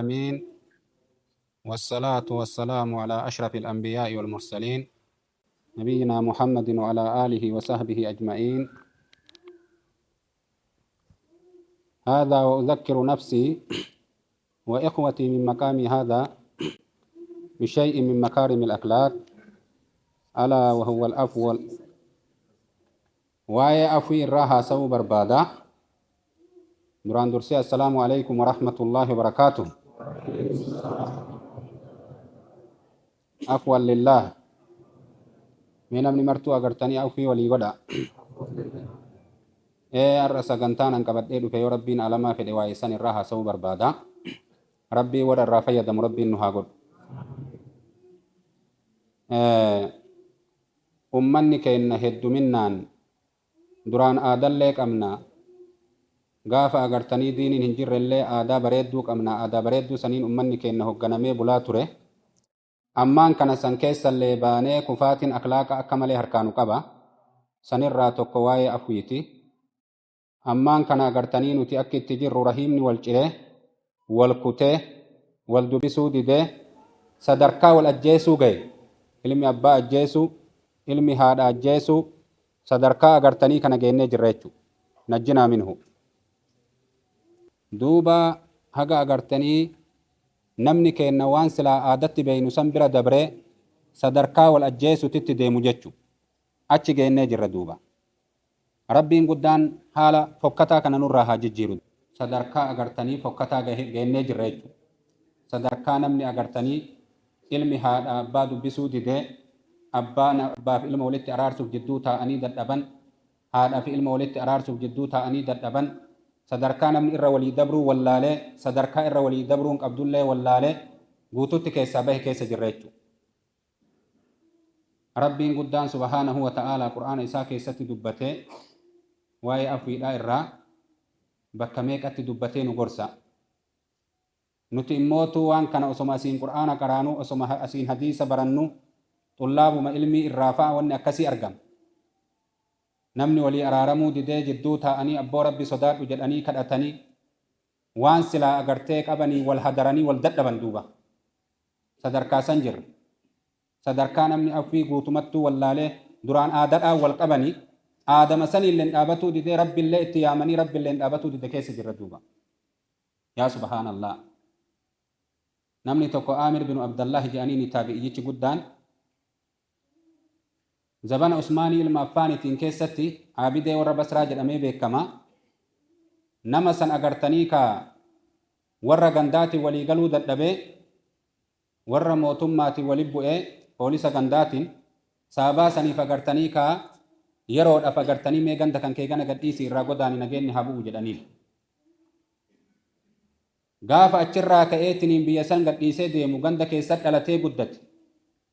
العالمين، والصلاة والسلام على أشرف الأنبياء والمرسلين، نبينا محمد وعلى آله وصحبه أجمعين. هذا وأذكر نفسي وإخوتي من مقامي هذا بشيء من مكارم الأخلاق، ألا وهو العفو. Waa'ee afwii irraa haasa'uu barbaada. Duraan dursee السلام عليكم ورحمة الله وبركاته. عفوا لله. Mee namni martuu agartanii afwii walii godha. Ee, har'a sagantaan an qabadhee dhufe, yoo Rabbiin alamaa fedhe, waa'ee san irraa haasa'uu barbaada. Rabbii warra irraa fayyadamu Rabbiin nu haa godhu. Ummanni keenya hedduminnaan duraan aadallee qabna. Gaafa agartanii diiniin hin jirrellee aadaa bareedduu qabna. Aadaa bareedduu saniin ummanni keenya hoogganamee bulaa ture. Ammaan kana san keessallee baanee kufaatiin akhlaaqa akka malee harkaanu qaba. Sanirraa tokko waa'ee afwiiti. Ammaan kana agartanii nuti akka itti jirru rahiimni wal ciree, wal kutee, wal dubbisuu didee, sadarkaa wal ajjeesuu gahe. Ilmi abbaa ajjeesuu, ilmi haadha ajjeesuu, sadarkaa agartanii kana geennee jirra jechuudha. نجنا منه. Duuba haga agartanii namni keenya waan silaa aadatti beeynu san bira dabree sadarkaa wal ajjeesutitti deemu jechu. Achi geennee jirra duuba. Rabbiin guddaan haala fokkataa kana nurraa haa jijjiiru. Sadarkaa agartanii fokkataa geennee jirra jechuudha. Sadarkaa namni agartanii ilmi haadha abbaa dubbisuu didee, abbaan abbaaf ilma walitti araarsuuf jidduu taa'anii dadhaban, haadhaa fi ilma walitti araarsuuf jidduu taa'anii dadhaban, sadarkaa namni irra walii dabruu wallaalee, sadarkaa irra walii dabruun qabdullee wallaalee guututti keessaa bahe keessa jirra jechuudha. Rabbiin guddaan سبحانه وتعالى qur'aana isaa keessatti dubbatee waa'ee afwiidhaa irraa bakka meeqatti dubbatee nu gorsa. Nuti immootu waan kana osoma asiin qur'aana qaraanuu, osoma asiin hadiisa barannu, xullaabuma ilmii irraa fa'a wanni akkasii argama. Namni walii araaramuu didee jidduu taa'anii abboo Rabbi sodaadhu jedhanii kadhatanii, waan silaa agartee qabanii wal hadaranii wal dadhaban duuba. Sadarkaa san jirra. Sadarkaa namni afwii guutumattuu wallaalee, duraan aadaadhaan wal qabanii, aadama saniillee dhaabatuu didee, Rabbiillee itti yaamanii Rabbiillee dhaabatuu dide keessa jirra duuba. Yaa سبحان الله. Namni tokko Aamir binu Abdallahi jedhanii taabi'iyyichi guddaan zabana Usmaanii ilma Affaanitiin keessatti Aabidee warra Basraa jedhamee beekama. Nama san agartanii ka warra gandaatiin walii galuu dadhabee, warra mootummaatiin wali bu'ee, poolisa gandaatiin sababaa saniif agartanii ka yeroodhaaf agartanii mee ganda kan kee gana gadhiisii irraa godaani, nageenyi haa bu'u jedhaniin. Gaafa achirraa ka'eetiniin biyya san gadhiisee deemu, ganda keessatti dhalatee guddate,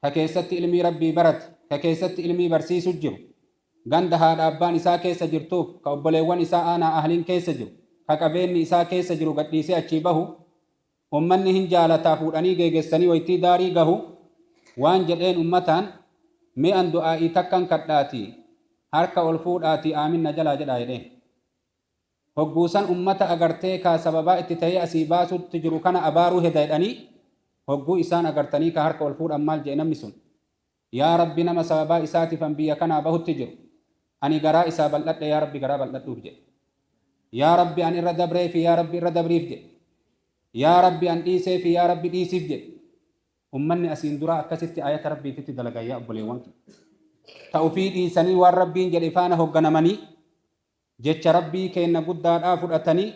ka keessatti ilmii Rabbii barate, ka keessatti ilmii barsiisu jiru, ganda haadha abbaan isaa keessa jirtuuf, ka obboleewwan isaa aanaa ahliin keessa jiru, ka qabeenyi isaa keessa jiru gadhiisee achii bahu, ummanni hin jaalataa fuudhanii geegessanii waytii daarii gahu waan jedheen ummataan: "Mee an du'aa'ii takkan kadhaatii harka ol fuudhaatii aamin na jalaa jedhaa" jedheen. Hogguusan ummata agartee kaa sababaa itti ta'ee asii baasutti jiru kana abaaruu heda jedhanii, hogguu isaan agartanii ka harka ol fuudhan maal jedhe namni sun? "Yaa Rabbi, nama sababaa isaatiif an biyya kanaa bahutti jiru ani garaa isaa bal'adhe, yaa Rabbi, garaa bal'adhuuf" jedhe. "Yaa Rabbi, an irra dabree fi yaa Rabbi, irra dabriif" jedhe. "Yaa Rabbi, an dhiisee fi yaa Rabbi, dhiisiif" jedhe. Ummanni asiin dura akkasitti ayata Rabbiititti dalagan, yaa obboleewwan. Ta ufii dhiisanii waan Rabbiin jedhe faana hoogganamanii, jecha Rabbii keenna guddaadhaa fudhatanii,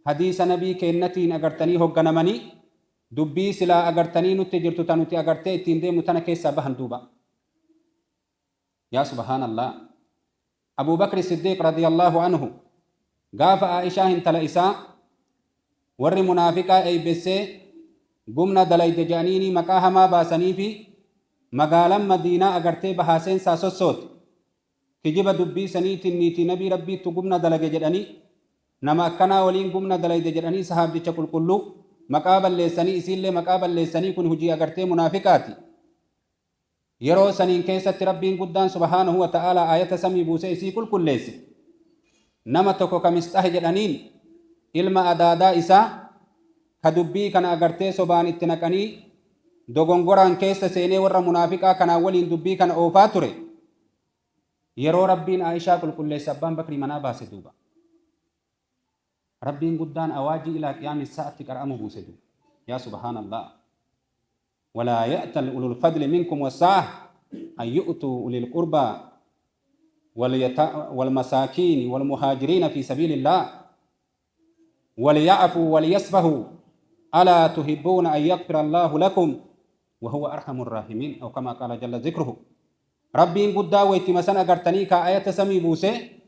hadiisa nabii keennatiin agartanii hoogganamanii, dubbii silaa agartanii nutti jirtu ta nuti agartee ittiin deemnu tana keessaa bahan duuba. Yaa سبحان الله. Abuu Bakri Siddiiq رضي الله عنه gaafa Aishaa intala isaa warri munaafiqaa eeybessee gumna dalayde jedhaniini maqaa hamaa baasanii fi magaalaan Madiinaa agartee bahaa seensaa sossoote, kijiba dubbii saniitiin niitii nabii Rabbiittu gumna dalage jedhanii, nama akkanaa waliin gumna dalayde jedhanii, sahaabdicha qulqulluu maqaa balleessanii, isiillee maqaa balleessanii, kun hujii agartee munaafiqaati. Yeroo saniin keessatti Rabbiin guddaan سبحانه وتعالى aayata samii buusee isii qulqulleesse. Nama tokko ka Misxahi jedhaniin, ilma adaadaa isaa ka Ka dubbii kana agartee sobaan itti naqanii dogongoraan keessa seenee warra munaafiqaa kanaan waliin dubbii kana oofaa ture. Yeroo Rabbiin Aa'ishaa qulqulleesse Abbaan Bakrii manaa baase duuba. Rabbiin guddaan awaajii ilaa qiyaami sa'atti qara'amu buuse duuba. Yaa subhaanallah. Walaa ya'tal ulul fadli minkum wassa'ah an yu'tuu ulil qurbaa wal masaakiini wal muhaajiriina fi sabiilillah wal ya'fuu wal yasfahuu alaa tuhibbuuna an yaghfira Allaahu lakum wa huwa arhamur raahimiin aw kamaa qaala jalla zikruhu. Rabbiin guddaa waytima san agartanii kaa ayata samii buusee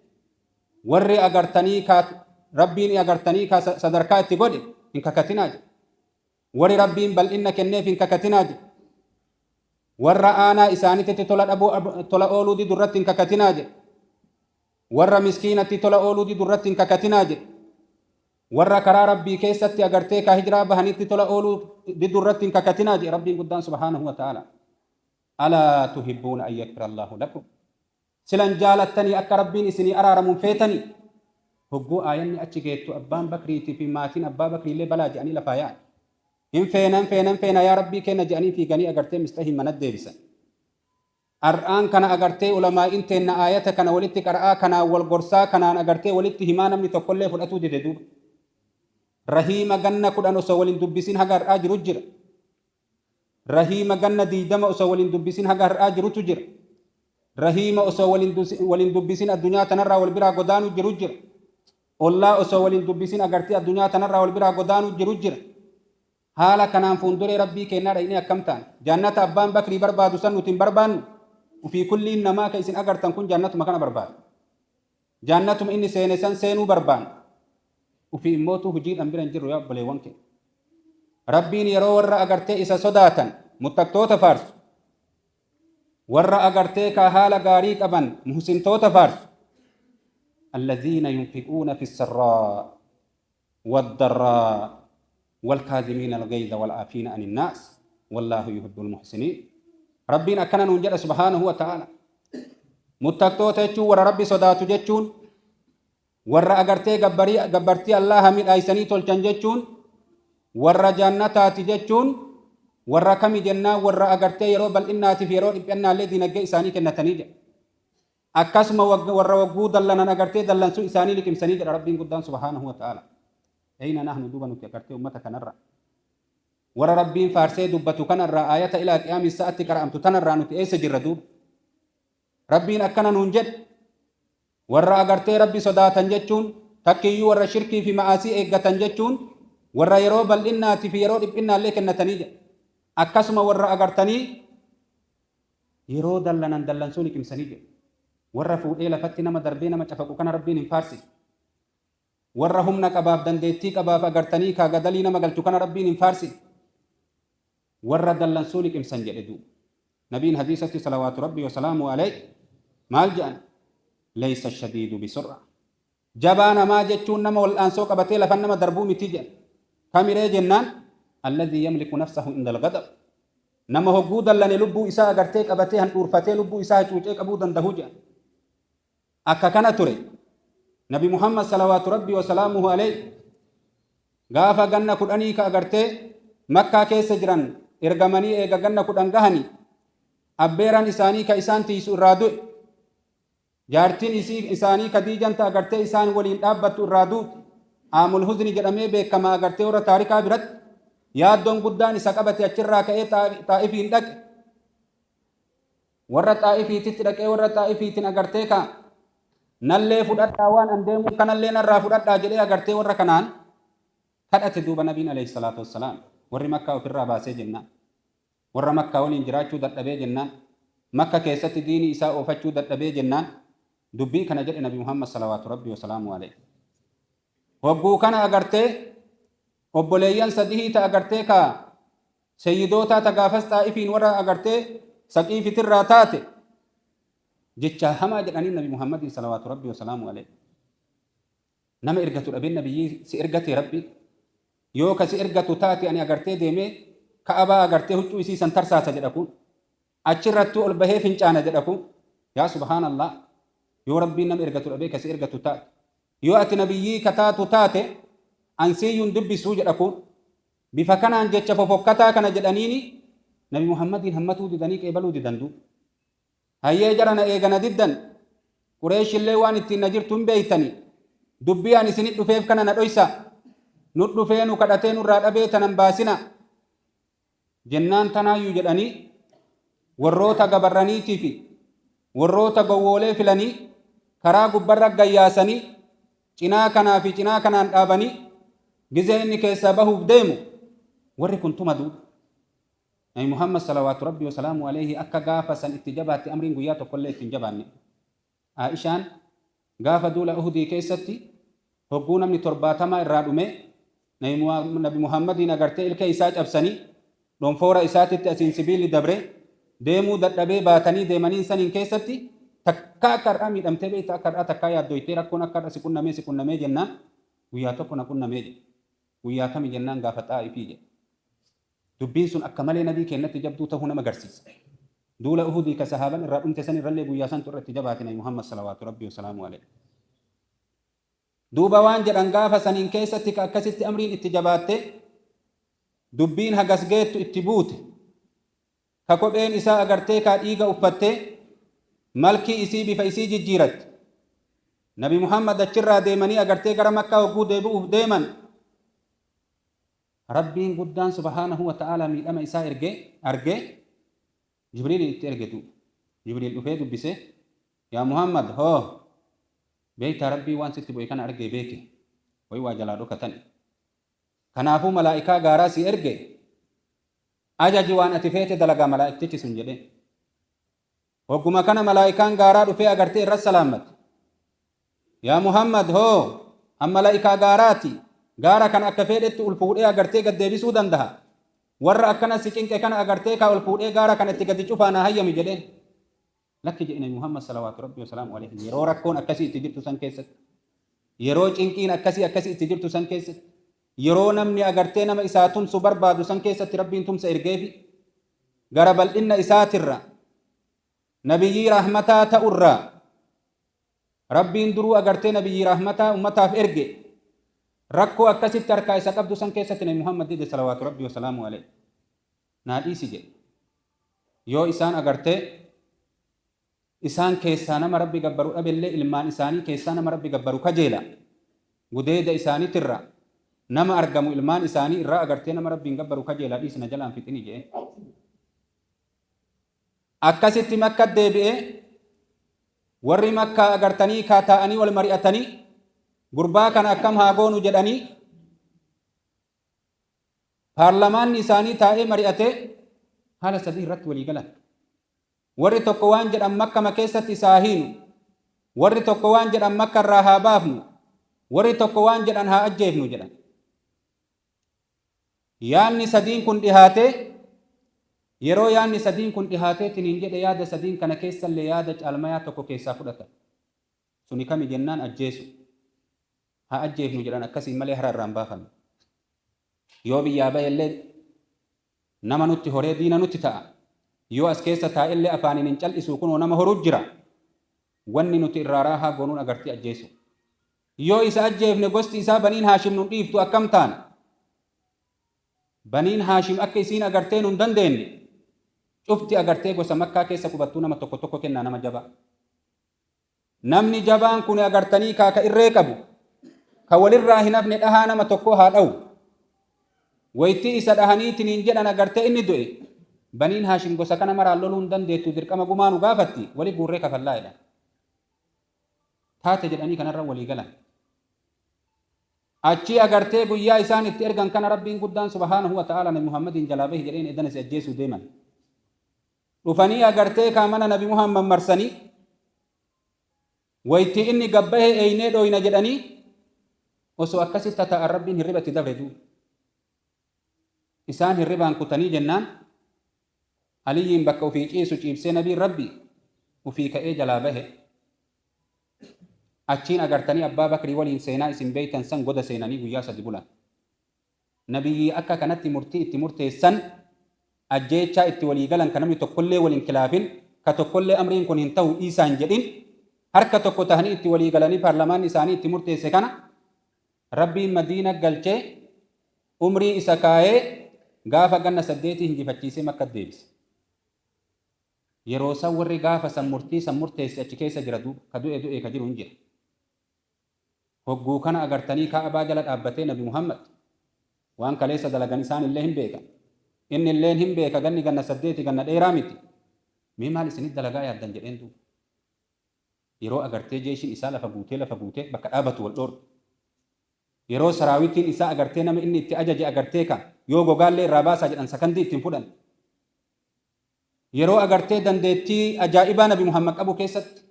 warri agartanii kaa Rabbiin agartanii kaa sadarkaa itti godhe hin kakatinaa jedhe. Warri Rabbiin bal'inna kenneef hin kakatinaa jedhe. Warra aanaa isaanititti tola dhabuu tola ooluu didu irratti hin kakatinaa jedhe. Warra miskiinatti tola ooluu didu irratti hin kakatinaa jedhe. Warra karaa Rabbii keessatti agartee ka hijraa bahanitti tola ooluu didu irratti hin kakatinaa jedhe Rabbiin guddaan subhaanahu wa ta'ala. Alaa tuhibbuuna an yaghfira Allaahu lakum. Sila hin jaalattanii akka Rabbiin isinii araaramu hin feetanii? Hogguu aayanni achi geettu abbaan Bakriitii fi maatiin abbaa Bakriillee balaa je'anii lafaa yaa'an. Hin feena, hin feena, hin feena yaa Rabbii keenna je'anii fiiganii agartee Misxahiin manat deebisan. Ar'aan kana agartee ulamaa'iin teenna aayata kana walitti qara'aa kanaan wal gorsaa kanaan agartee walitti himaa namni tokkollee fudhatuu dide duuba. Rahiima ganna 10 osoo wal hin dubbisin haga har'aa jiru jira. Rahiima ganna 20 osoo wal hin dubbisin haga har'aa jirutu jira. Rahiima osoo wal hin dubbisin addunyaa tanarraa wal biraa godaanu jiru jira. Ollaa osoo wal hin dubbisin agartee addunyaa tanarraa wal biraa godaanu jiru jira. Haala kanaan fuunduree Rabbii keennaa dhaynee akkam taana? Jannata abbaan Bakrii barbaadu san nuti hin barbaannu? Ufii kulliin namaa ka isin agartan kun jannatuma kana barbaada. Jannatuma inni seene san seenuu barbaanna. Ufii immootuu hujiidhan bira hin jirru yaa obboleewwan keenya. Rabbiin yeroo warra agartee isa sodaatan muttaqtoota faarsu. Warra agartee kaa haala gaarii qaban muhsintoota faarsu. Alladhiina yunfiquuna fi sarraa waddarraa walkaazimiina algayza wal'aafiina anin naas wallaahu yuhibbul muhsiniin. Rabbiin akkana nuun jedha subhaanahu wa ta'aala. Muttaqtoota jechuun warra Rabbi sodaatu jechuun Warra agartee gabbarii gabbartii Allaaha midhaaysanii tolchan jechuun warra jannataati jechuun warra kami jennaan warra agartee yeroo bal'innaatiif yeroo dhiphannaallee diinaggee isaanii kennatanii jedha. Akkasuma warra wagguu dallanan agartee dallansuu isaanii liqimsanii jedha Rabbiin guddaan subhaanahu wa ta'ala. Eyna nahnu duuba nuti agartee ummata kanarra. Warra Rabbiin faarsee dubbatu kanarraa aayata ilaa qiyaamii sa'atti qara'amtu tanarraa nuti eessa jirra duuba? Rabbiin akkana nuun jedhe. Warra agartee Rabbi sodaatan jechuun, takkiiyyuu warra shirkii fi ma'aasii eeggatan jechuun, warra yeroo bal'innaati fi yeroo dhiphinnaallee kennatanii jedha. Akkasuma warra agartanii yeroo dallanan dallansuu liqimsanii jedha. Warra fuudhee lafatti nama darbee nama cafaqu kana Rabbiin hin faarsine. Warra humna qabaaf dandeettii qabaaf agartanii kaa gadalii nama galchu kana Rabbiin hin faarsine. Warra dallansuu liqimsan jedhe duuba. Nabiin hadiisatti salawaatu Rabbii wasalaamuhu alayh maal je'an? Laysa shadiidu bisur'a. Jabaa namaa jechuun nama wal'aansoo qabatee lafan nama darbuu miti je'an. Kamiree jennaan alladhii yamliku nafsahu indal ghadab. Nama hogguu dallane lubbuu isaa agartee qabatee handhuurfatee lubbuu isaa hacuucee qabuu dandahu je'an. Akka kana ture Nabi Muhammad salawaatu Rabbii wasalaamuhu alayh gaafa ganna kudhanii ka agartee Makkaa keessa jiran ergamanii eega ganna 10 gahanii abbeeraan isaanii ka isaan tiiysu irraa du'e. Jaartiin isii isaanii Khadiijan ta agartee isaan waliin dhaabbattu irraa duute. Aamul Huzni jedhamee beekama agartee warra taarikaa biratti. Yaaddoon guddaan isa qabate achirraa ka'ee Xaa'ifiin dhaqe. Warra Xaa'ifiititti dhaqee warra Xaa'ifiitiin agartee kaa nallee fudhadhaa waan an deemuuf kanallee narraa fudhadhaa jedhee agartee warra kanaan kadhate duuba nabiin alayhi salaatu wassalaam warri Makkaa ofirraa baasee jennaan warra Makkaa waliin jiraachuu dadhabee jennaan Makka keessatti diinii isaa oofachuu dadhabee jennaan dubbii kana jedhe nabi Muhammad salawaatu rabbii wasalaamu alayhi hogguu kana agartee obboleeyyan sadihii ta agartee kaa Sayyidootaa ta gaafas Xaa'ifiin warra agartee Saqiifitirraa taate jecha hamaa jedhaniin Nabi Muhammadiin salawaatu Rabbii wasalaamu alayhi. Nama ergatu dhabeen nabiyyii si ergatee Rabbi yoo ka si ergatu taate ani agartee deemee Ka'abaa agartee huccuu isii san tarsaasa jedha kun. Achirrattuu ol bahee fincaana jedha kun. Yaa subhaanallah yoo Rabbiin nama ergatu dhabee ka si ergatu taate yoo ati nabiyyii ka taatu taate an siyyuun dubbisuu jedha kun. Bifa kanaan jecha fofokkataa kana jedhaniini Nabi Muhammadiin hammatuu didanii qeebaluu didan duuba. Hayyee jarana eega na diddan, Qureeyshillee waan ittiin na jirtu hin beeytani, dubbii ani isinit dhufeef kana na dhoysaa, nut dhufee nu kadhatee nurraa dhabee tana hin baasinaa. Jennaan tanaayyuu jedhanii warroota gabarraniitii fi warroota gowwoolee filanii karaa gubbarra gayyaasanii cinaa kanaa fi cinaa kanaan dhaabanii gizee inni keessaa bahuuf deemu warri kun tuma duuba. Nabi Muhammad salawaatu rabbi wasalaamu alayhi akka gaafa san itti jabaatte amriin guyyaa tokkollee itti hin jabaanne. Aa'ishaan gaafa duula Uhudii keessatti hogguu namni torbaatamaa irraa dhumee Nabi Muhammadiin agartee ilkee isaa cabsanii dhonfoora isaatitti asiin sibiilli dabre deemuu dadhabee baatanii deemaniin saniin keessatti takkaa akka har'aa miidhamtee beekta akka har'aa takkaa yaaddoytee rakkoon akka har'a si qunnamee si qunnamee jennaan guyyaa tokko na qunnamee jedhe. Guyyaa kami jennaan gaafa Xaa'ifii jedhe. Dubbiin sun akka malee Nabii keennatti jabduu tahuu nama garsiisa. Duula Uhudii ka sahaaban irraa dhumte san irrallee guyyaa santu irra itti jabaate Nabi Muhammad salawaatu Rabbii wasalaamu aleyh. Duuba waan jedhan gaafa saniin keessatti ka akkasitti amriin itti jabaatte dubbiin hagas geettu itti buute ka kopheen isaa agartee kaa dhiiga uffattee malkii isii bifa isii jijjiiratte. Nabi Muhammad achirraa deemanii agartee gara Makkaa hogguu deebi'uuf deeman Rabbiin guddaan subhaanahu wa ta'aalaa miidhama isaa ergee, argee, Jibriiliin itti erge duuba. Jibriil dhufee dubbisee, Yaa Muhammad, hoo! Beeytaa Rabbiin waan sitti bu'e kana argee beeke. Way waa jalaa dhokatani. Kanaafuu malaa'ikaa gaaraa sii erge, ajaji waan ati feete dalagaa malaa'iktichi sun jedheen. Hogguma kana malaa'ikaan gaaraa dhufee agartee irra salaammate. Yaa Muhammad hoo! An mala'ikaa gaaraati. Gaara kana akka feedhetti ol fuudhee agartee gad deebisuu dandaha. Warra akkana si cinqe kana agartee kaa ol fuudhee gaara kana itti gadi cufaa naa hayyami jedheen. Lakki jedhe Nabi Muhammad salawaatu Rabbii wasalaamu alayhi yeroo rakkoon akkasii itti jirtu san keessatti yeroo cinqiin akkasii akkasii itti jirtu san keessatti yeroo namni agartee nama isaa tumsu barbaadu san keessatti Rabbiin tumsa ergeefi gara bal'inna isaatirra nabiyyii rahmataa ta'urraa Rabbiin duruu agartee nabiyyii rahmataa ummataaf erge rakkoo akkasitti harkaa isa qabdu san keessatti Nabi Muhammad dide salawaatu Rabbii wasalaamu alayhi naa dhiisi jedhe yoo isaan agartee isaan keessaa nama Rabbi gabbaru dhabellee ilmaan isaanii keessaa nama Rabbi gabbaru kajeela gudeeda isaanitirra nama argamu ilmaan isaanii irraa agartee nama Rabbiin gabbaru kajeela dhiisi na jalaan fixini jedhe Akkasitti Makkat deebi'ee, warri Makkaa agartanii kaa taa'anii wal mari'atanii, gurbaa kana akkam haa goonu jedhanii, paarlamaanni isaanii taa'ee mari'atee haala sadii irratti walii galan. Warri tokko waan jedhan Makkama keessatti isa haa hiinu, warri tokko waan jedhan Makka irraa haa baafnu, warri tokko waan jedhan haa ajjeefnu jedhan. Yaanni sadiin kun dhihaatee, yeroo yaanni sadiin kun dhihaateetiniin jedhe yaada sadiin kana keessallee yaada caalmayaa tokko keessaa fudhatan. Suni kami jennaan ajjeesu. Haa ajjeefnu jedhan akkasiin malee hara irraa hin baafannu. Yoo biyyaa bahellee nama nutti horee diina nutti ta'a. Yoo as keessa taa'ellee afaaniin hin cal'isuu kunoo nama horuu jira. Wanni nuti irraa raahaa goonuun agartee ajjeesu. Yoo isa ajjeefne gosti isaa Baniin Haashim nun dhiiftu akkam taana? Baniin Haashim akka isiin agartee nun dandeenne cufti agartee gosa Makkaa keessa qubattuu nama tokko tokko kennaa nama jabaa. Namni jabaan kun agartanii kaa ka irree qabu ka walirraa hin hafne dhahaa nama tokkoo haa dhawu. Waytii isa dhahaniitiniin jedhan agartee inni du'e Baniin Haashim gosa kana maraan loluu hin dandeettu dirqama gumaa nu gaafatti wali guurree kafallaa jedhan. Taate jedhanii kanarra walii galan. Achii agartee guyyaa isaan itti ergan kana Rabbiin guddaan subhaanahu wa ta'aala Nabi Muhammadiin jalaa bahi jedheen edana si ajjeesuu deeman. Dhufanii agartee kaa mana Nabi Muhammad marsanii waytii inni gabbahe eeynee dhooyna jedhanii osoo akkasitti tataa'an Rabbiin hirriba itti dabre duuba. Isaan hirribaan kutanii jennaan Aliyyiin bakka ufii ciisu ciibsee Nabiin Rabbii ufii ka'ee jalaa bahe. Achiin agartanii Abbaa Bakrii waliin seenaa isin beeytan san goda seenanii guyyaa sadi bulan. Nabiyyii akka kanatti murtii itti murteessan ajjeechaa itti walii galan ka namni tokkollee wal hin kilaafin ka tokkollee amriin kun hin tahu dhiisaa hin jedhin harka tokko tahanii itti walii galanii paarlamaanni isaanii itti murteesse kana Rabbiin Madiina galchee. Umrii isa kaayee gaafa ganna 8 hinjifachiisee Makkat deebise. Yeroo san warri gaafa san murtii san murteesse achi keessa jira duuba. Ka du'e du'e ka jiru hin jira. Hogguu kana agartanii Ka'abaa jala dhaabbatee Nabi Muhammad waan kaleessa dalagan isaanillee hin beekan. Innilleen hin beeka ganni ganna 8 ganna dheeraa miti. Mee maal isinit dalagaa yaaddan jedheen duuba. Yeroo agartee jeeshiin isaa lafa guutee lafa guutee bakka dhaabatu wal dhoorge. Yeroo saraawitiin isaa agartee nama inni itti ajaje agartee ka yoo gogaallee irraa baasaa jedhan sakandii itti hin fudhanne. Yeroo agartee dandeettii ajaa'ibaa Nabi Muhammad qabu keessatti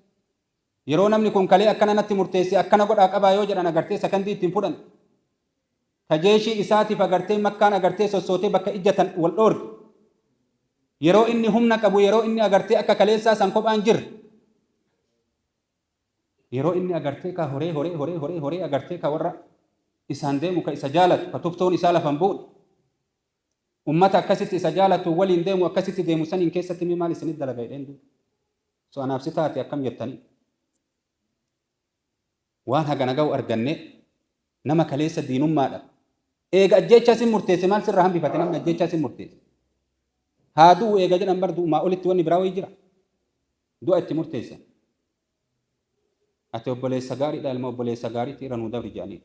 yeroo namni kun kalee akkana natti murteesse akkana godhaa qabaa yoo jedhan agartee sakandii itti hin fudhanne. Ka jeeshii isaatiif agartee Makkaan agartee sossootee bakka ijjatan wal dhoorge. Yeroo inni humna qabu yeroo inni agartee akka kaleessaa san kophaan jirre. Yeroo inni agartee ka horee horee horee horee horee agartee ka warra isaan deemu ka isa jaalatu ka tuftoon isaa lafa hin buune. Ummata akkasitti isa jaalatu waliin deemu akkasitti deemu saniin keessatti mee maal isinit dalaga jedheen duuba. So anaaf si taate akkam jettanii. Waan hagana ga'u argannee nama kaleessa diinummaadha. Eega ajjeechaa sin murteesse maal sirraa hambifate namni ajjeechaa sin murteesse. Haa du'u eega jedhan bar du'umaa olitti wanni biraa wayii jira. Du'a itti murteessan. Ati obboleessa gaariidha ilma obboleessa gaariitti irra nuu dabri jedhanii.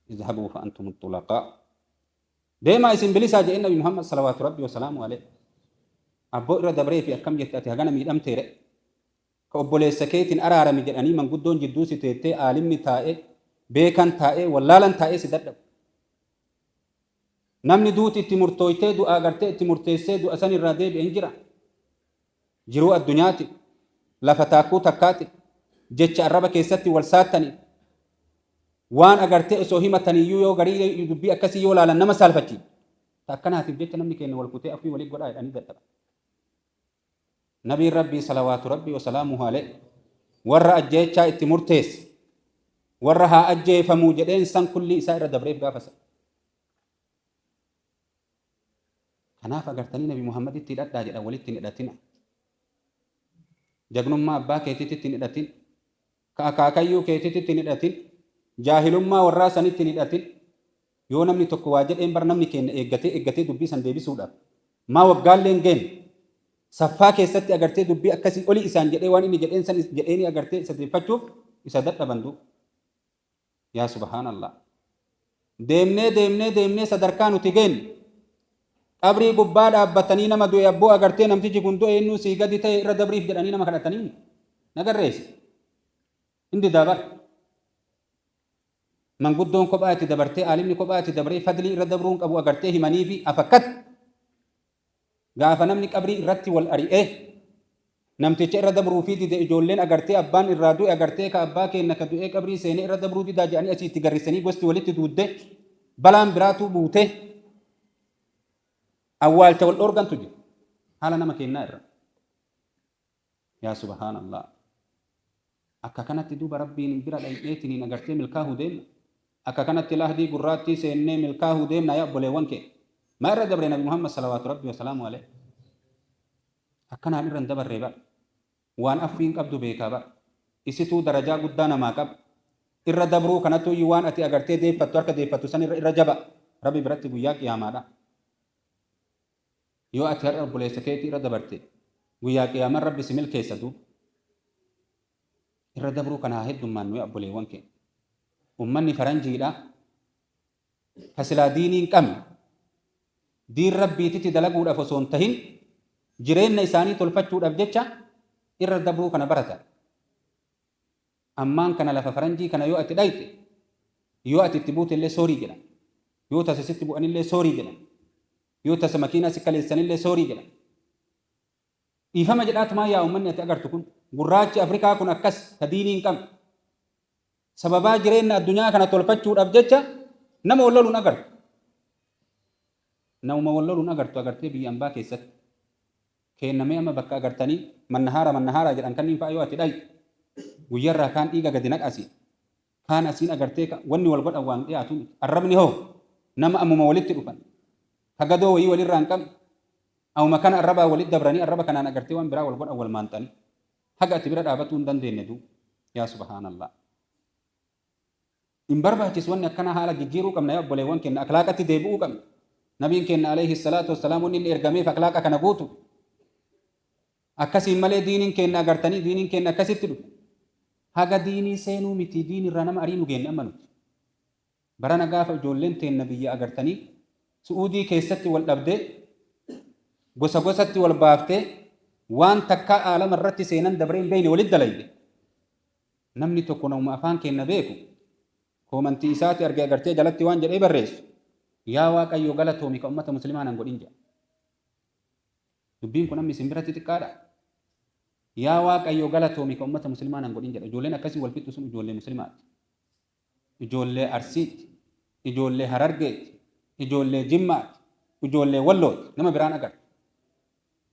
Izhabuu fa antum xulaqaa. Deemaa isin bilisaa jedheen Nabi Muhammad salawaatu rabbi wasalaamu alayhi. Abboo irra dabree fi akkam jette ati hagana miidhamteere. Ka obboleessa keetiin araarami jedhanii manguddoon jidduu si teettee aalimni taa'ee, beekan taa'ee, wallaalan taa'ee si dadhabu. Namni duuti itti murtooytee du'a agartee itti murteessee du'a san irraa deebi'e hin jira. Jiruu addunyaati, lafa taakkuu takkaati, jecha arraba keessatti wal saattanii, waan agartee osoo himataniiyyuu yoo garii dubbii akkasii yoo laalan nama saalfachiifti. Ta akkanaatiif jecha namni keenya wal kutee afwii walii godhaa jedhanii dadhaban. Nabiin Rabbii salawaatu Rabbii wasalaamuhu alayhi warra ajjeechaa itti murteesse warra haa ajjeefamuu jedheen san kullii isaa irra dabreef gaafa san. Kanaaf agartanii Nabi Muhammaditti hidhadhaa jedha walitti hin hidhatina. Jagnummaa abbaa keetiitti hin hidhatin. Ka akaakayyuu keetiitti hin hidhatin. Jaahilummaa warraa sanitti hin hidhatin. Yoo namni tokko waa jedheen bar namni keenna eeggatee eeggatee dubbii san deebisuudhaaf maa waggaallee hin geenne saffaa keessatti agartee dubbii akkasii oli isaan jedhee waan inni jedheen san jedheenii agartee isa deeffachuuf isa dadhaban duuba. Yaa subhaanallah. Deemnee deemnee deemnee sadarkaa nuti geenne qabrii gubbaa dhaabbatanii nama du'e abboo agartee namtichi kun du'e innuu sii gadi ta'e irra dabriif jedhanii nama kadhatanii nagarreessa. Hin didaa bar. Manguddoon kophaa itti dabartee aalimni kophaa itti dabree fadlii irra dabruun qabu agartee himaniifi afakkat gaafa namni qabrii irratti wal ari'ee namticha irra dabruufii dide ijoolleen agartee abbaan irraa du'e agartee ka abbaa keenna ka du'ee qabrii seenee irra dabruu didaa jedhanii asii itti garrisanii gosti walitti duudde balaan biraatuu buutee awwaalcha wal dhoorgantu jira haala nama keennaa irra. Yaa subhaan Allah. Akka kanatti duuba Rabbiin bira dhayxeetiniin agartee milkaahuu deemna. Akka kanatti lahdii gurraattii seennee milkaahuu deemna yaa obboleewwan kee. Maa irra dabre Nabi Muhammad salawaatu Rabbi wasalaamu alayhi. Akkanaan irra hin dabarree bara. Waan afwiin qabdu beekaa bara. Isituu darajaa guddaa namaa qaba. Irra dabruu kanatuyyuu waan ati agartee deeffattu harka deeffattu san irra irra jaba. Rabbi biratti guyyaa qiyaamaadha. Yoo ati har'a obboleessa keetii irra dabarte guyyaa qiyaamaa Rabbi si milkeessa duuba. Irra dabruu kana haa heddummaannu yaa obboleewwan keenya. Ummanni faranjiidha ka silaa diinii hin qabne diin Rabbiititti dalaguudhaaf osoo hin tahin jireenna isaanii tolfachuudhaaf jecha irra dabruu kana baratan. Ammaan kana lafa faranjii kana yoo ati dhayxe yoo ati itti buutellee soorii jedhan. Yoo tasa sitti bu'anillee soorii jedhan. Yoo tasa makiinaa si kaleessanillee soorii jedhan. Dhiifama jedhaatumaa yaa ummanni ati agartu kun gurraachi Afrikaa kun akkas ka diinii hin qabne. Sababaa jireenna addunyaa kana tolfachuudhaaf jecha nama wal loluun agartu. Namuma wal loluun agartu agartee biyya ambaa keessatti. Keenna mee amma bakka agartanii mannahaara mannahaara jedhan kanniin fa'a yoo ati dhayxe guyyarraa kaan dhiiga gadi naqa asii. Kaan asiin agartee ka wanni wal godhan waan dhiyaatu miti. Arrabni hoo nama ammuma walitti dhufan ka gadoo wayii walirraa hin qabne amuma kana arrabaa walitti dabranii arraba kanaan agartee waan biraa wal godhan wal maanxanii haga ati bira dhaabatuu hin dandeenne duuba. Yaa subhaanallah. Hin barbaachisu wanni akkanaa haala jijjiiruu qabna yaa obboleewwan keenna akhlaaqatti deebi'uu qabna. Nabiin keenna alayhi salaatu wassalaam wanni inni ergameef akhlaaqa kana guutu. Akkasiin malee diiniin keenna agartanii diiniin keenna akkasitti dhufe. Haga diinii seenuu miti diin irraa nama ariinu geenne amma nuti. Barana gaafa ijoolleen teenna biyya agartanii Su'uudii keessatti wal dhabdee gosa gosatti wal baaftee waan takkaa aalama irratti seenan dabree hin beekne walitti dalayde. Namni tokko namuma afaan keenna beeku koomantii isaati arge agartee jalatti waan jedhee barreessu yaa Waaqayyo galatoomi ka ummata muslimaa nan godhin jedha. Dubbiin kun amma isin biratti xiqqaadha? Yaa Waaqayyo galatoomi ka ummata muslimaa nan godhin jedha. Ijoolleen akkasii wal fixxu sun ijoollee muslimaati. Ijoollee Arsiiti, ijoollee Harargeeti, ijoollee Jimmaati, ijoollee Wallooti. Nama biraan agartu.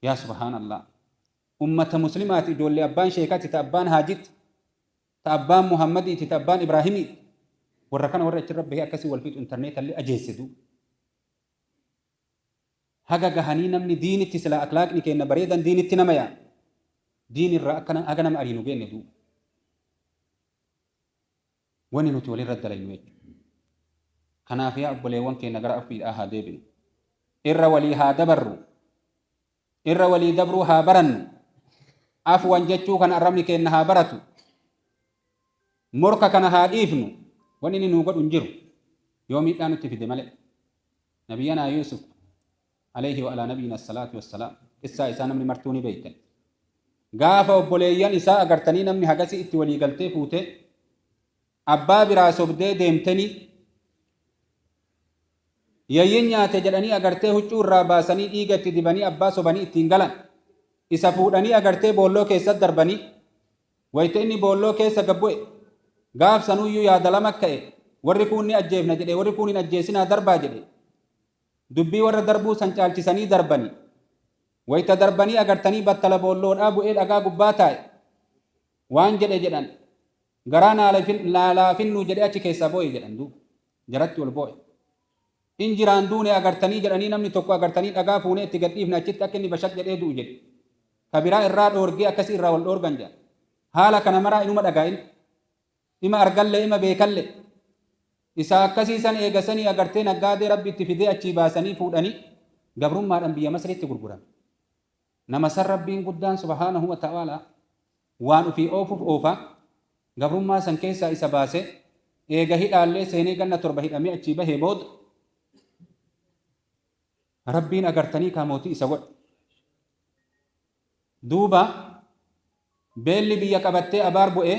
Yaa subhaanallah. Ummata muslimaati ijoollee abbaan sheekati ta abbaan haajiti ta abbaan muhammadiiti ta abbaan ibraahimiiti warra kana warra achirra bahee akkasii wal fixu intarneetallee ajeesse duuba. Haga gahanii namni diinitti silaa aklaaqni keenna bareedan diinitti nama yaa diin irraa akka haga nama ariinu geenne duuba. Wani nuti walirra dalaynu jechuudha. Kanaaf yaa obboleewwan keenya gara afiidhaa haa deebinu. Irra walii haa dabarru. Irra walii dabruu haa barannu. Afwan jechuu kana arrabni keenna haa baratu. Morka kana haa dhiifnu. Wanni inni nuu godhu hin jiru. Yoo miidhaa nutti fide malee. Nabiyyanaa Yuusuf alayhi wa alaa nabiyina salaatu wassalaam qissaa isaa namni martuu ni beektan. Gaafa obboleeyyan isaa agartanii namni hagasii itti walii galtee fuutee abbaa biraa sobdee deemtanii Yayyin nyaate jedhanii agartee huccuu irraa baasanii dhiiga itti dibanii abbaa sobanii ittiin galan. Isa fuudhanii agartee boolloo keessatti darbanii wayita inni boolloo keessa gad bu'e gaaf sanuyyuu yaada lama ka'e warri kuun ni ajjeefna jedhe warri kuun hin ajjeesinaa darbaa jedhe. Dubbii warra darbuu san caalchisanii darbanii. Wayita darbanii agartanii battala boolloodhaa bu'ee dhagaa gubbaa taa'e. Waan jedhe jedhan Garaa naa laafinnuu jedhee achi keessaa boo'e jedhan duuba. Jaratti ol boo'e. In jiraan duune agartanii jedhanii namni tokko agartanii dhagaa fuunee itti gad dhiifne achitti akka inni bashaq jedhee du'u jedhe. Ka biraa irraa dhoorgee akkasii irraa wal dhoorgan jedhan. Haala kana maraa inuma dhaga'a inni. Ima argallee ima beekallee. Isa akkasii san eega sanii agartee naggaadee Rabbi itti fidee achii baasanii fuudhanii gabrummaadhaan biyya Masriitti gurguran. Nama san Rabbiin guddaan subhaanahu wa ta'aalaa waan ufii oofuuf oofa, gabrummaa san keessaa isa baase, eega hidhaallee seenee ganna 7 hidhamee achii bahee booda Rabbiin agartanii kaa mootii isa godhe. Duuba beelli biyya qabattee abaar bu'ee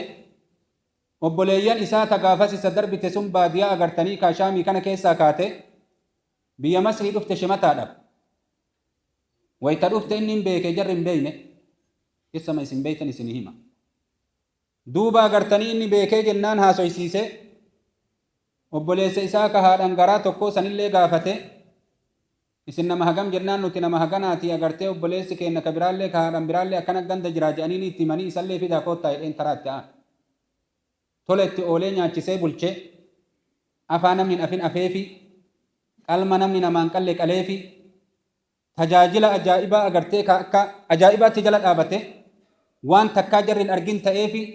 obboleeyyan isaa ta gaafas isa darbite sun baadiyaa agartanii kaa Shaamii kana keessaa kaate biyya Masrii dhufte shemataadhaaf. Wayta dhufte inni hin beeke jarri hin beeyne. Qissama isin beeytan isinii hima. Duuba agartanii inni beekee jennaan haasoysiise. Obboleessa isaa ka haadhan garaa tokkoo sanillee gaafate. Isin nama hagam jennaan nuti nama haganaatii agartee obboleessi keenna ka biraallee ka haadhan biraallee akkana ganda jiraa jedhanii itti himanii isallee fidaa koottaa jedheen taraa itti aanu. Tola itti oolee nyaachisee bulchee, afaa namni hin afin afeefii, qalma namni namaan qalle qaleefii, tajaajila ajaa'ibaa agartee ka akka ajaa'ibaatti jala dhaabatee, waan takkaa jarri hin argin ta'eefii,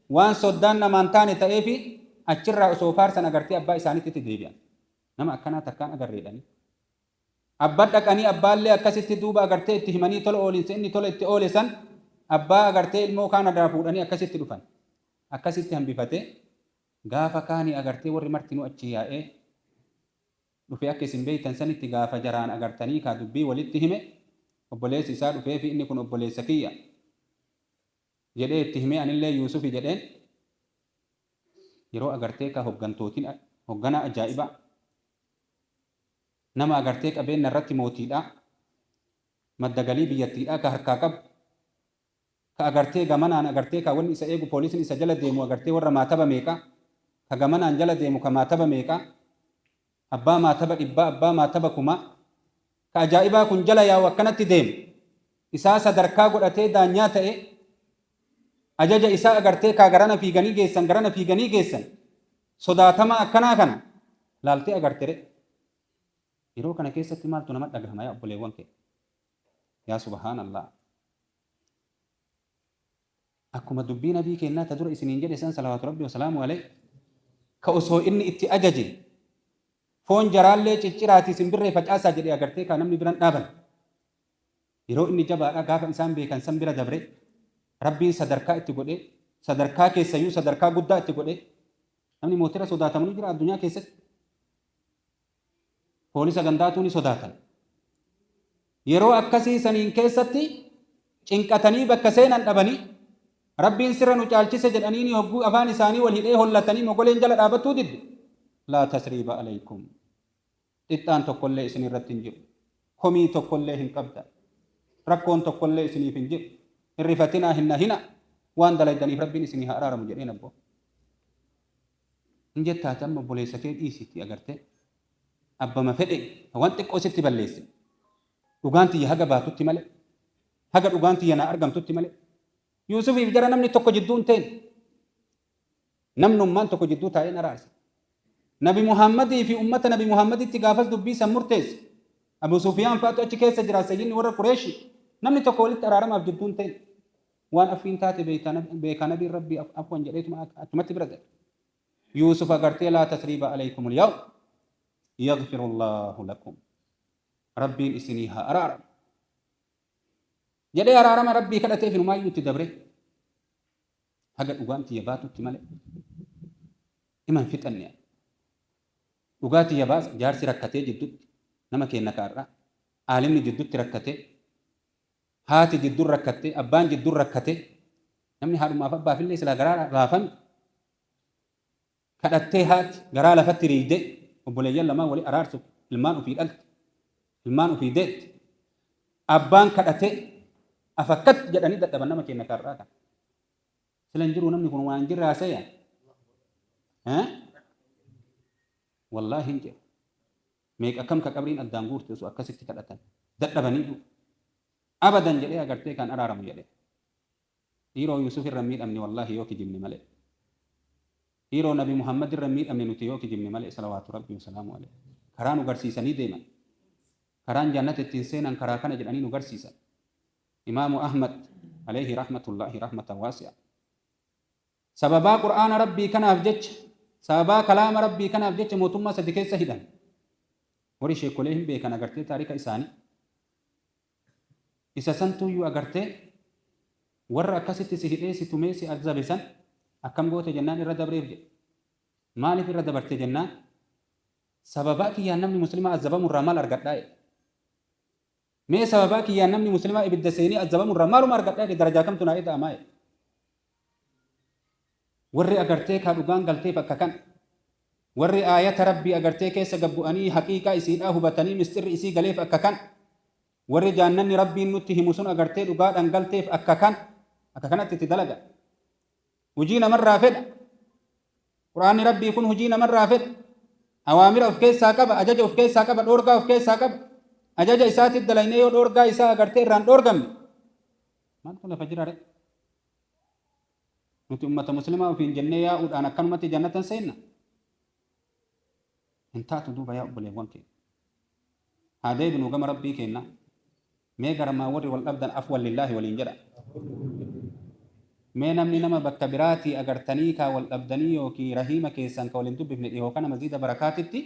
waan soddaan namaan taane ta'eefii, achirraa osoo faarsan agartee abbaa isaaniitti itti deebi'an. Nama akkanaa takkaan agarre jedhanii. Abba dhaqanii abbaallee akkasitti duuba agartee itti himanii tola oolinsa inni tola itti oole san abbaa agartee ilmoo kaan irraa fuudhanii akkasitti dhufan. Akkasitti hambifate gaafa kaani agartee warri martinuu achi yaa'ee dhufe akka isin beektan sanitti gaafa jaraan agartanii kaa dubbii walitti hime obboleessi isaa dhufeefi inni kun obboleessa kiyya jedhee itti himee anillee Yuusufi jedheen yeroo agartee kaa hoggantootiin hogganaa ajaa'ibaa Nama agartee qabeenna irratti mootiidha, madda galii biyyattiidhaa ka harkaa qabu, ka agartee gamanaan agartee ka wanni isa eegu poolisni isa jala deemu agartee warra maataba meeqa, ka gamanaan jala deemu ka maataba meeqa, abbaa maataba dhibbaa, abbaa maataba kumaa, ka ajaa'ibaa kun jala yaa'u akkanatti deemu, isaa sadarkaa godhatee daanyaa ta'e, ajaja isaa agartee kaa garana fiiganii geessan garana fiiganii geessan, sodaatamaa akkanaa kana laaltee agartere. Yeroo kana keessatti maaltu nama dhagahama yaa obboleewwan kee? Yaa subhaanallah. Akkuma dubbii nabii keennaa ta dura isiniin jedhe san salawaatu rabbi wasalaamu alayhi. Ka osoo inni itti ajaje foon jaraallee cicciraatii simbirree facaasaa jedhe agartee kaa namni biran dhaaban. Yeroo inni jabaadha gaafa isaan beekan san bira dabre Rabbiin sadarkaa itti godhee sadarkaa keessayyuu sadarkaa guddaa itti godhee namni mootira sodaatamu ni jira addunyaa keessatti. Poolisa gandaatuu ni sodaatan. Yeroo akkasii saniin keessatti cinqatanii bakka seenan dhabanii Rabbiin sirra nu caalchise jedhaniini hogguu afaan isaanii wal hidhee hollatanii mogoleen jala dhaabattuu didde. Laa tasriiba alaykum. Xixxaan tokkollee isin irratti hin jiru. Komii tokkollee hin qabdan. Rakkoon tokkollee isiniif hin jiru. Hin rifatinaa hin nahinaa. Waan dalaydaniif Rabbiin isinii haa araaramu jedheen abboo. Hin jettaati amma obboleessa kee dhiisiitii agartee abbama fedhe waan xiqqoo sitti balleesse dhugaan tiyya haga baatutti malee haga dhugaan tiyya naa argamtutti malee Yuusufiif jara namni tokko jidduu hin teenne namnummaan tokko jidduu taa'een araarse. Nabi Muhammadii fi ummata Nabi Muhammaditti gaafas dubbii san murteesse. Abu Sufiyaan fa'atu achi keessa jira sayyidni warra Qureeshi namni tokko walitti araaramaaf jidduu hin teenne. Waan afwiin taate beekaa nabiin Rabbii afwan jedheetuma achumatti bira dabre. Yuusuf agartee laa tasriiba alaykumul yawm yaghfirullaahu lakum. Rabbiin isinii haa araaramu. Jedhee araarama Rabbii kadhateef inumaayyuu itti dabre. Haga dhugaan tiyya baatutti malee. Ima hin fixanne. Dhugaa tiyya baasa jaarsi rakkatee jiddutti nama keenna kaarraa. Aalimni jiddutti rakkatee Haati jidduun rakkatte, abbaan jidduun rakkate, namni haadhumaaf abbaafillee silaa garaa laafami. Kadhattee haati garaa lafatti riiyde obboleeyyan lamaan wali araarsuuf ilmaan ufii dhalte, ilmaan ufii deette. Abbaan kadhatee afakkat jedhanii dadhaban nama keenna ka har'aa kana. Sila hin jiru namni kun waan hin jirre haasaya. Eh? Wallaahi hin jiru. Meeqa kam ka qabriin addaan guurte osoo akkasitti kadhatan dadhabanii du'u. Abadan jedhee agartee kan araaramu jedhee. Dhiiroo Yuusuf irra hin miidhamne wallaahi yoo kijibne malee. Dhiiroo Nabi Muhammad irra hin miidhamne nuti yoo kijibne malee salawaatu rabbii wasalaamu alayhi. Karaa nu garsiisanii deeman. Karaan jannata ittiin seenan karaa kana jedhanii nu garsiisan. Imaamu Ahmad alayhi rahmatullahi rahmatan waasi'a. Sababaa Qur'aana Rabbii kanaaf jecha, sababaa kalaama Rabbii kanaaf jecha mootummaa sadi keessa hidhame. Warri sheekkolee hin beekan agartee taarika isaanii. Isa santuuyyuu agartee warra akkasitti si hidhee si tumee si azabe san akkam goote jennaan irra dabreef jedhe. Maaliif irra dabarte jennaan sababaa kiyyaan namni muslimaa azabamu irraa maal argadhaa jedhe. Mee sababaa kiyyaan namni muslimaa ibidda seenee azabamu irraa maaluma argadhaa jedhe darajaa kamtu naa ida'amaa jedhe. Warri agartee kaa dhugaan galteef akka kana. Warri aayata Rabbii agartee keessa gad bu'anii haqiiqaa isiidhaa hubatanii misxirri isii galeef akka kana. Warri jaannanni Rabbiin nutti himu sun agartee dhugaadhaan galteef akka kana. Akka kanatti itti dalaga. Hujii namarraa fedha. Qur'aanni Rabbii kun hujii namarraa fedha. Awaamira of keessaa qaba, ajaja of keessaa qaba, dhoorgaa of keessaa qaba. Ajaja isaatiif dalaynee yoo dhoorgaa isaa agartee irraan dhoorgamne maaltu lafa jira ree? Nuti ummata muslimaa ofiin jennee yaa'uudhaan akkanumatti jannata hin seenna? Hin taatu duuba yaa obboleewwan keenya. Haa deebinu gama Rabbii keennaa. Mee garamaa warri wal dhabdan afwan lillaahi waliin jedha. Mee namni nama bakka biraatii agartanii kaa wal dhabdanii yookiin rahiima keessan ka wal hin dubbifne dhihoo kana masjiida barakaatitti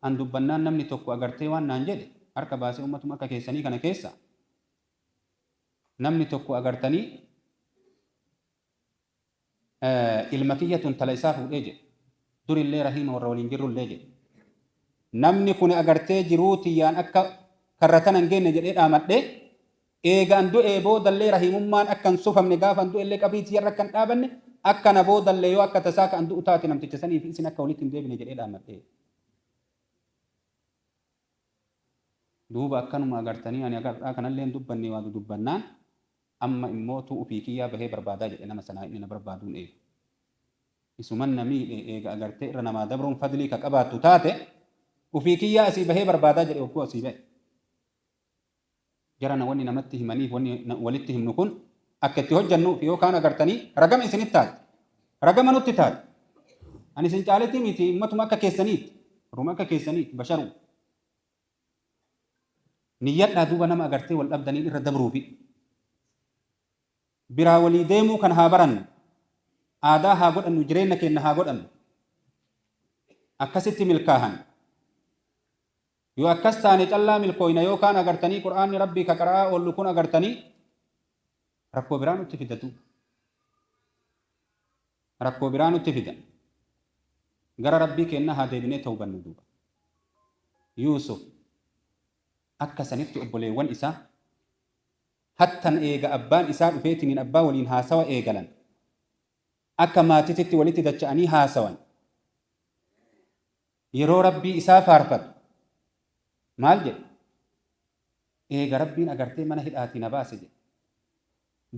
an dubbannaan namni tokko agartee waan naan jedhe harka baasee ummatuma akka keessanii kana keessa Namni tokko agartanii ilma kiyyatu intala isaa fuudhee jedhe. Durillee rahiima warra waliin jirrullee jedhe. Namni kun agartee jiruu tiyyaan akka karra tana hin geenne jedhee dhaamadhee eega an du'ee boodallee rahiimummaan akka hin sufamne gaafa an du'ellee qabrii tiyyarra akka hin dhaabanne akka na boodallee yoo akka tasaa ka an du'u taate namticha sanii fi isin akka walitti hin deebine jedhee dhaamadhee. Duuba akkanuma agartanii ani haga har'aa kanallee hin dubbanne waa dudubbannaan amma immoo tuu ufii kiyyaa bahee barbaadaa jedhe nama sanaa inni na barbaaduun eega. Isuman na miidhe eega agartee irra namaa dabruun fadlii ka qabaattu taate ufii kiyyaa asii bahee barbaadaa jedhe hogguu asii bahe. Jarana wanni namatti himaniif wanni walitti himnu kun akka itti hojjannuuf yoo kaan agartanii ragama isinitti taate. Ragama nutti taate. Ani isin caaletii miti ummatuma akka keessaniiti. Warruma akka keessaniiti basharu. Niyyadhaa duuba nama agartee wal dhabdaniin irra dabruufi. Biraa walii deemuu kan haa barannu. Aadaa haa godhannu jireenya keenya haa godhannu. Akkasitti milkaahan. Yoo akkas taane callaa milkooyna yoo kaan agartanii Qur'aanni Rabbii ka qara'aa oollu kun agartanii rakkoo biraa nutti fida duuba. Rakkoo biraa nutti fida. Gara Rabbii keennaa haa deebinee tawbannu duuba. Yuusuf akka sanitti obboleewwan isaa hattan eega abbaan isaa dhufeetiniin abbaa waliin haasawa eegalan. Akka maatititti walitti dacha'anii haasawan. Yeroo Rabbii isaa faarfatu maal jedhe? Eega Rabbiin agartee mana hidhaatii na baase jedhe.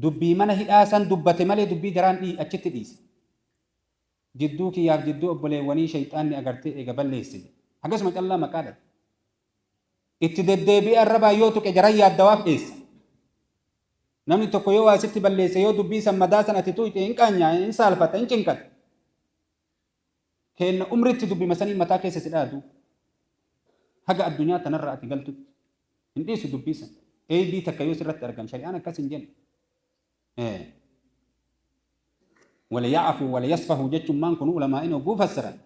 Dubbii mana hidhaa san dubbate malee dubbii jaraan achitti dhiise. Jidduu kiyyaaf jidduu obboleewwanii sheyxaanni agartee eega balleesse jedhe. Hagasuma callaa maqaa dhabe. Itti deddeebi'ee arrabaan yoo tuqe jaran yaaddawaaf dheessa. Namni tokko yoo waa sitti balleesse yoo dubbii san madaa san ati tuqxe hin qaanya, hin saalfata, hin cinqata. Keenna umritti dubbima saniin mataa keessa si dhaadu. Haga addunyaa tanarra ati galtutti. Hin dhiisu dubbii san. Eeybii takka yoo sirratti argan shari'aan akkas hin jenne. Waliya'afuu waliyasfahuu jechummaan kun ulamaa'in hogguu fassaran.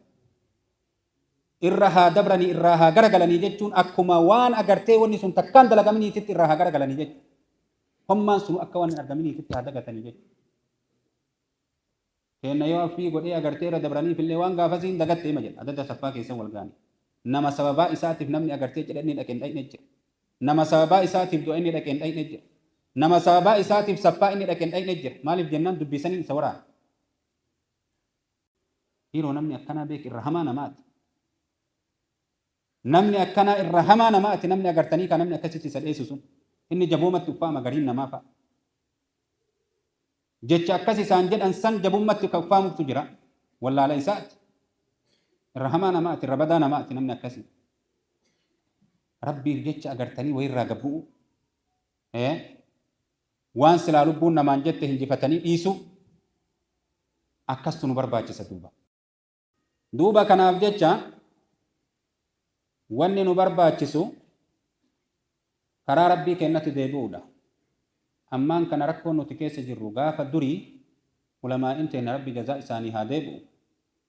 Irra haa dabranii irraa haa garagalanii jechuun akkuma waan agartee wanni sun takkaan dalagaminiititti irraa haa garagalanii jechuudha. Hommaan sunu akka waan hin argaminiititti haa dagatanii jechuudha. Keenna yoo affii godhee agartee irra dabraniif illee waan gaafasii hin dagatte ima jedha. Adada saffaa keessa wal gaanii. Nama sababaa isaatiif namni agartee cidha inni dhaqe hin dhayne jira. Nama sababaa isaatiif du'a inni dhaqe hin dhayne jira. Nama sababaa isaatiif saffaa inni dhaqe hin dhayne jira. Maaliif jennaan dubbii saniin isa waraana. Dhiiroo namni akkanaa beeki irra hamaa namaati. Namni akkanaa irra hamaa namaati namni agartanii kan namni akkasitti isa dheessu sun. Inni jaboomatti uffaama gariin namaa fa'a. Jecha akkas isaan jedhan san jabummatti ka uffaamutu jira. Wallaala isaati. Irra hamaa namaati, irra badaa namaati namni akkasii. Rabbiif jecha agartanii wayirraa gabbu'u. Waan silaa lubbuun namaan jette hinjifatanii dhiisuu akkastu nu barbaachisa duuba. Duuba kanaaf jecha wanni nu barbaachisu karaa Rabbii keennatti deebi'uudha. Ammaan kana rakkoon nuti keessa jirru gaafa durii ulamaa'in teenna Rabbi jazaa isaanii haa deebi'u.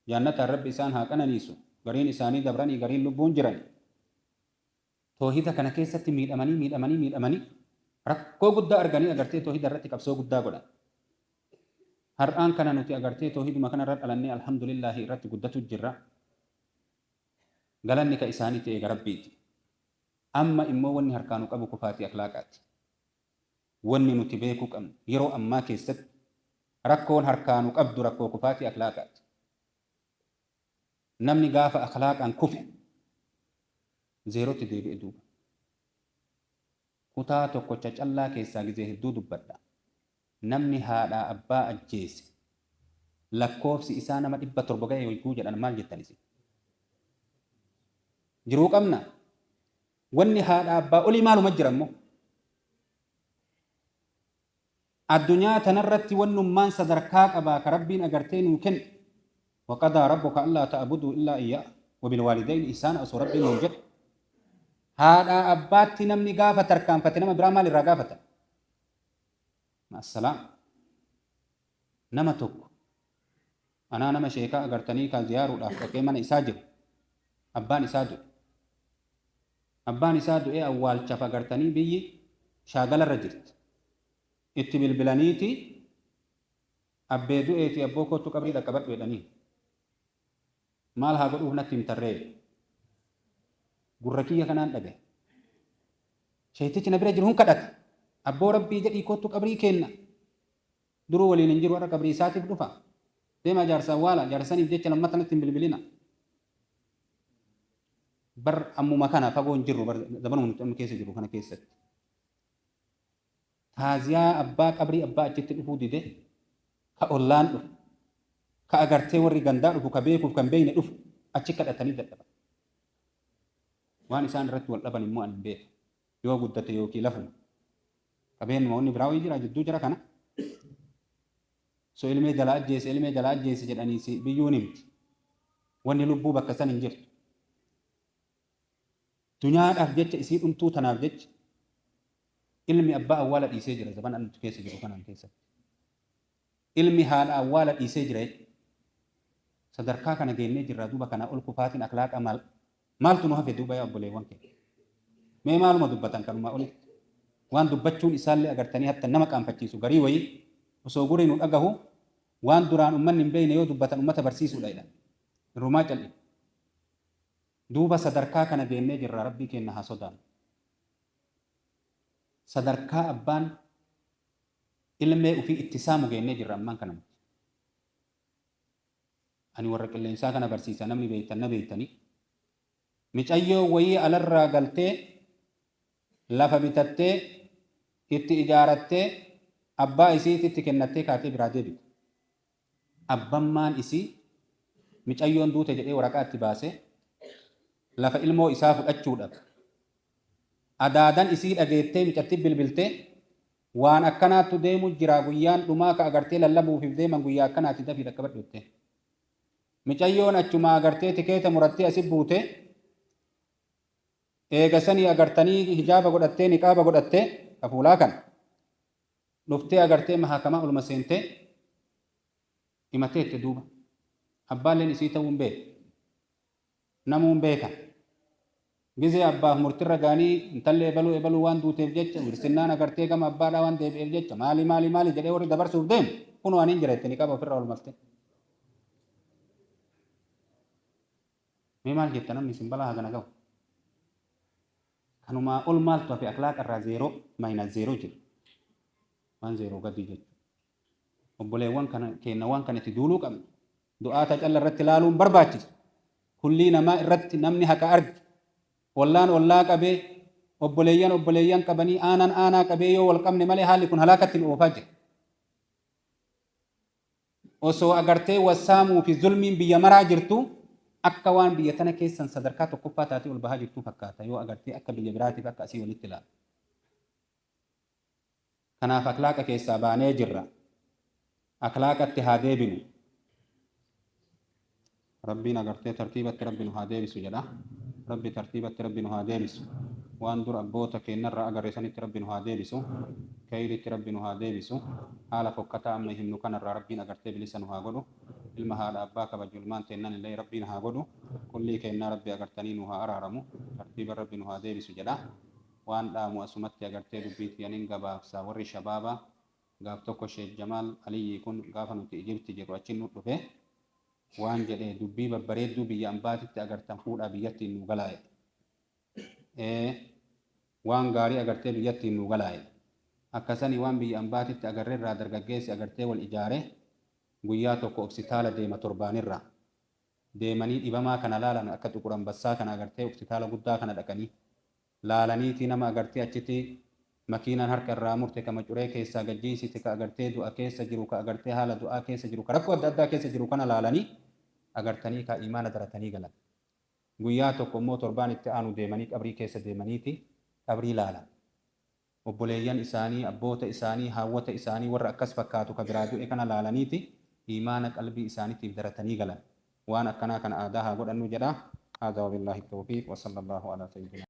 Jaannataan Rabbi isaan haa qananiisu. Gariin isaanii dabranii gariin lubbuun jirani. Toohida kana keessatti miidhamanii miidhamanii miidhamanii rakkoo guddaa arganii agartee toohida irratti qabsoo guddaa godhan. Har'aan kana nuti agartee toohiduma kana irra dhalannee alhamdulillaahi irratti guddatu jirra. Galanni ka isaaniiti eega Rabbiiti. Amma immoo wanni harkaa nu qabu kufaatii akhlaaqaati. Wanni nuti beekuu qabnu yeroo ammaa keessatti rakkoon harkaa nu qabdu rakkoo kufaatii akhlaaqaati. Namni gaafa akhlaaqaan kufe zeerotti deebi'e duuba. Kutaa tokkocha callaa keessaa gizee hedduu dubbadha. Namni haadhaa abbaa ajjeese lakkoofsi isaa nama 700 ga'e yogguu jedhan maal jettan isin? Jiruu qabna? Wanni haadhaa abbaa olii maaluma jira immoo? Addunyaa tanarratti wannummaan sadarkaa qabaa ka Rabbiin agartee nuu kenne waqadaa rabbuka allaa ta'buduu illaa iyyaa wabilwaalidayni ihsaana osoo Rabbiin nuun jedhe haadhaa abbaatti namni gaafa tarkaanfate nama biraa maal irraa gaafata? Ma'assalaam. Nama tokko anaa nama sheekaa agartanii kaa ziyaaruudhaaf dhaqee mana isaa jiru abbaan isaa du'e. Abbaan isaa du'ee awwaalchaaf agartanii biyyi shaagalarra jirti. Itti bilbilaniiti abbee du'eeti abboo koottu qabrii dhaqqabadhu jedhaniin. Maal haa godhuuf natti himtarree jedhe. Gurra kiyya kanaan dhagaye. Sheeytichi na bira jiru hin kadhate. Abboo Rabbii jedhii koottu qabrii keenna. Duruu waliin hin jiru har'a qabrii isaatiif dhufa. Deemaa jaarsa awwaala jaarsa saniif jecha lammata natti hin bilbilina. Bar ammuma kana fagoo hin jirru bar zamanuma nuti amma keessa jirru kana keessatti. Taaziyaa abbaa qabrii abbaa achitti dhufuu dide ka ollaan dhufu ka agartee warri gandaa dhufu ka beekuuf kan beekne dhufu achi kadhatanii dadhaban. Waan isaan irratti wal dhaban immoo ani hin beeku. Yoo guddate yookiin lafuma. Qabeenyuma wanni biraa wayii jira jidduu jara kana. So ilmee jalaa ajjeese ilmee jalaa ajjeese jedhanii si biyyuun himti. Wanni lubbuu bakka san hin jirtu. Dunyaadhaaf jecha isii dhumtuu tanaaf jecha ilmi abbaa awwaala dhiisee jira zabana nuti keessa jiru kanaan keessatti. Ilmi haadha awwaala dhiisee jira jechuudha. Sadarkaa kana geennee jirra. Duuba kanaa ol kufaatiin akhlaaqa maal maaltu nu hafe duuba yaa obboleewwan keenya? Mee maaluma dubbatan kanumaa olitti? Waan dubbachuun isaallee agartanii hatta nama qaanfachiisu garii wayii osoo gurri nu dhagahu waan duraan ummanni hin beeyne yoo dubbatan ummata barsiisuudha jedhan. Irrumaa cal'ifna. Duuba sadarkaa kana geennee jirra. Rabbii keenna haa sodaannu. Sadarkaa abbaan ilmee ufii itti saamu geennee jirra ammaan kana nuti. Ani warra qilleensaa kana barsiisa namni beeytan na beeytanii. Micayyoo wayii alarraa galtee lafa bitattee itti ijaarattee abbaa isiititti kennattee kaatee biraa deebite. Abbammaan isii micayyoon duute jedhee waraqaa itti baasee lafa ilmoo isaa fudhachuudhaaf adaadan isii dhageettee micatti bilbiltee waan akkanaattu deemu jira, guyyaan dhumaa ka agartee lallabuufiif deeman guyyaa akkanaati, dafii dhaqqabadhu jettee. Micayyoon achumaa agartee tikeeta murattee asi buute. Eega sanii agartanii hijaaba godhattee, niqaaba godhattee, ka fuulaa kana dhuftee agartee mahakamaa oluma seentee himateette. Duuba abbaalleen isii ta'uu hin beeku, namuu hin beekan. Gizee abbaaf murtirra ga'anii intalli ebaluu ebaluu waan duuteef jecha wirsinnaan agartee gama abbaadhaa waan deebi'eef jecha maali maali maali jedhee warri dabarsuuf deemu, kunoo aniin jira jettee niqaaba ofirraa ol malte. Mee maal jetta namni isin balaa hagana gahu? Kanumaa ol maaltu hafe? Akhlaaqa irraa zeeroo minus zeeroo jira. Waan zeeroo gadii jechuudha. Obboleewwan kana keenna waan kana itti duuluu qabna. Du'aata calla irratti ilaaluun barbaachisu. Kullii namaa irratti namni haqa arge. Ollaan ollaa qabee, obboleeyyan obboleeyyan qabanii, aanaan aanaa qabee yoo wal qabne malee haalli kun halaakatti nu oofaa jira. Osoo agartee wassaamuu fi zulmiin biyya maraa jirtu akka waan biyya tana keessan sadarkaa tokkoffaa taatee ol bahaa jirtuu fakkaata yoo agartee akka biyya biraatiif akka asii walitti ilaalu. Kanaaf akhlaaqa keessaa baanee jirra. Akhlaaqatti haa deebinu. Rabbiin agartee tartiibatti Rabbi nu haa deebisu jedha. Rabbi tartiibatti Rabbi nu haa deebisu. Waan dur abboota keennarraa agarre sanitti Rabbi nu haa deebisu. Keyritti Rabbi nu haa deebisu. Haala fokkataa amma himnu kanarraa Rabbiin agartee bilisa nu haa godhu. Ilma haadha abbaa kabaju ilmaan teennan illee Rabbiin haa godhu. Kullii keennaa Rabbi agartanii nu haa araaramu. Tartiiba Rabbi nu haa deebisu jedha. Waan dhaamu asumatti agartee dubbii tiyya nin gabaabsa. Warri shabaabaa, gaaf tokko Sheek Jamaal Aliyyii kun gaafa nuti Ijibti jirru achiin nu dhufe waan jedhe, dubbii babbareedduu biyya ambaatitti agartan fuudhaa biyyattiin nuu galaa jedhe. Ee waan gaarii agartee biyyattiin nuu galaa jedhe. Akkasanii waan biyya ambaatitti agarrerraa dargaggeessi agartee wal ijaare guyyaa tokko obsitaala deema, torbaanirraa. Deemanii dhibamaa kana laalan, akka Xuqur Ambassaa kana agartee obsitaala guddaa kana dhaqanii laalaniitii nama agartee achiti makiinaan harka irraa murte, ka macuree keessaa gad jiysite, ka agartee du'a keessa jiru, ka agartee haala du'aa keessa jiru, ka rakkoo adda addaa keessa jiru kana laalanii agartanii ka iimaana daratanii galan. Guyyaa tokko immoo torbaan itti aanu deemanii qabrii keessa deemaniiti qabrii laalan. Obboleeyyan isaanii, abboota isaanii, haawwota isaanii, warra akkas fakkaatu ka biraa du'e kana laalaniiti iimaana qalbii isaanitiif daratanii galan. Waan akkanaa kana aadaa haa godhannu jedha. Haadha wabillaahi tawfiiq wa sallallahu alaa sayyidina.